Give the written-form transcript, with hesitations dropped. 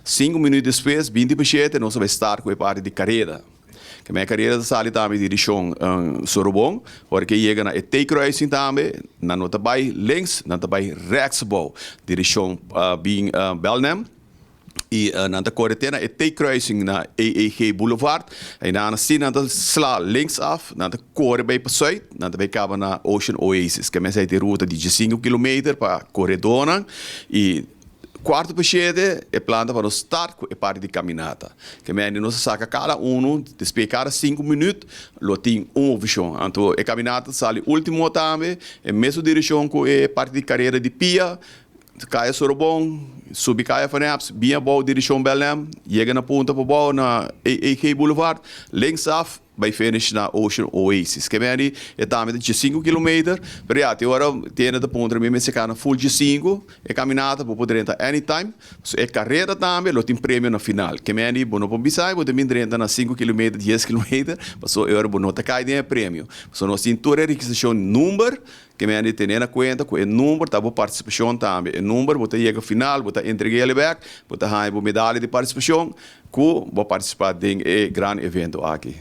5 minuut despues, 6:40, nos ta bay start cu e parti di careda. Cu e careda ta sali tambe direccion Sorobon, ora cu yega na e T-kruising tambe, nan no ta bay links, nan ta bay rechts bou, direccion bin Belnem. Y nan ta core te na e T-kruising na EEG Boulevard. Y nan asina nan ta sla links af, nan ta core bay pa zuid, nan ta bay caba na Ocean Oasis. Cu ta e ruta di 5 km pa coredonan. Y 6:45, e plan ta pa nos start cu e parti di caminata. Kiermen nos saca cada un, despues cada 5 minuut, lo tin un opcion. Anto, e caminata ta sali ultimo tambe, e mesun direccion cu e parti di careda di pia, Caya Sorobon, subi Caya Van Eps, bin abou direccion Belém, yega na punta pa bou na EEG Boulevard, linksaf, bay finish na Ocean Oasis. Kiermen e tambe di 5 km, pero ja, te ora tin e punto mi mester na full 5, e caminata bo por drenta anytime. So, e careda tambe lo tin premio na final. Kiermen bo no por bisa, bo tambe drenta na 5 km, 10 km, so e ora bo no ta cay den premio. So nos tin tur e registracion number, kiermen tene na cuenta cu e number ta bo participacion tambe. E number bo ta yega final, bo ta entrega e bek, bo ta haya medaya di participacion, cu bo participa den e gran evento aki.